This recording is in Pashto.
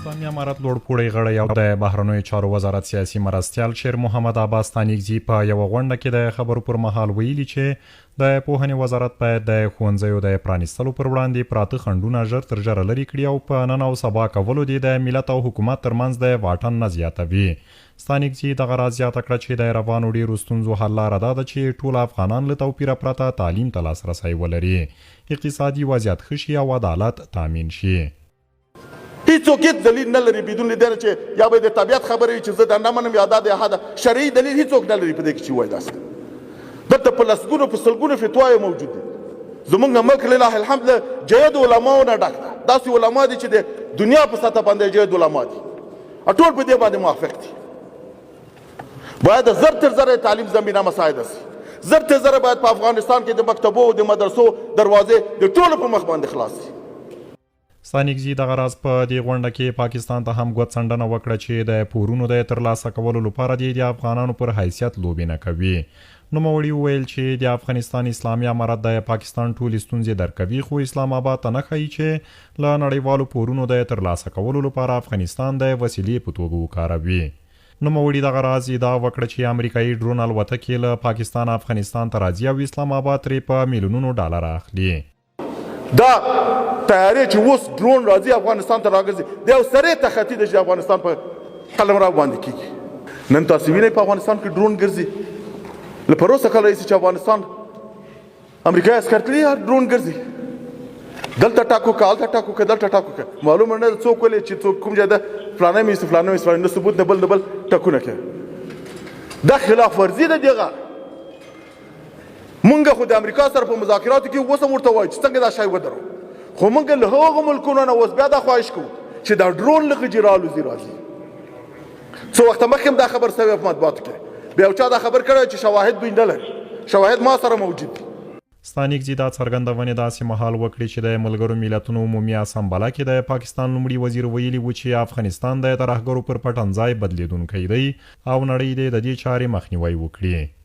اسلامي امارت لوړپوړی غړی او د بهرنیو چارو وزارت سیاسي مرستیال شیر محمد عباس ستانکزي په یوه غونډه کې د خبرو پر مهال ویلي چې د پوهنې وزارت باید د ښوونځیو د پرانیستلو پر وړاندې پراته خنډونه ژر تر ژره لرې کړي او په نن او سبا کولو دې د ملت او حکومت تر منځ د واټن نه زیاتوي. ستانکزي دغه راز زیاته کړه چې د روانو ډېرو ستونزو حل لاره دا ده چې ټول افغانان له توپیره پرته تعلیم ته لاسرسی ولري، اقتصادي وضعیت ښه شي او عدالت تامین شي. هیڅوک هیڅ دلیل نه لري بدون له دې نه چې یا به د طبیعت خبره وي چې زه دا نه منم یا دا د حد شرعي دلیل هیڅوک نه لري په دې کې چې وایي داسې دلته په لسګونو په سلګونو فتواوې موجود دي. زمونږ ملک لله الحمد له جید علماو نه ډک ده، داسې علما دي چې د دنیا په سطح باندې جید علما دي، ټول په دې باندې موافق دي. باید زر تر زره تعلیم زمینه مساعده شي، زر تر زره باید په افغانستان کې د مکتبو او د مدرسو دروازې د ټولو په مخ باندې خلاص شي. ستانکزي دغه راز په دې غونډه کې پاکستان ته هم ګوت څنډنه وکړه چې د پورونو د ترلاسه کولو لپاره دې د افغانانو پر حیثیت لوبې نه کوي. نوموړي وویل چې د افغانستان اسلامي امارت د پاکستان ټولې ستونزې درک کوي خو اسلام اباد ته نه ښايي چې له نړیوالو پورونو د ترلاسه کولو لپاره افغانستان د وسیلې په توګه وکاروي. نوموړي دغه راز ادعا وکړه چې امریکايي ډرون الوتکې له پاکستانه افغانستان ته راځي او اسلام اباد ترې په میلیونونو ډالر اخلي. دا طیارې چې اوس ډرون راځي افغانستان ته راګرځي، د یو سرې تخطي دی چې د افغانستان په قلمرو باندې کیږي. نن تاسو وینئ په افغانستان کې ډرون ګرځي، له پروسه کال راهیسې چې افغانستان امریکایي عسکر تللي ډرون ګرځي، دلته ټاکو که هلته ټاکو که دلته ټاکو که معلومه نه ده څوک ولې چې څوک کوم ځای ده، فلانی مې فلانی مې فلانی، نه ثبوت نه بل نه بل ټکونه کوي. دا خلاف ورزي ده دغه. مونږ خو د امریکا سره په مذاکراتو کې اوس هم ورته وایو چې څنګه دا شی ودرو، خو مونږ له هغو ملکونو نه اوس بیا دا خواهش کوو چې دا ډرون لږ چې رالوځي راځي. څو وخته مخکې هم دا خبر سوی په مطبوعاتو کې، بیا یو چا دا خبر کړی چې شواهد دوی نه لري، شواهد ما سره موجود دي. ستانکزي دا څرګندونې داسې مهال وکړې چې د ملګرو ملتونو عمومي اسمبله کې د پاکستان لومړي وزیر ویلي وو چې افغانستان د ترهګرو پر پټنځای بدلېدونکی دی او نړۍ دې د دې چارې مخنیوی وکړي.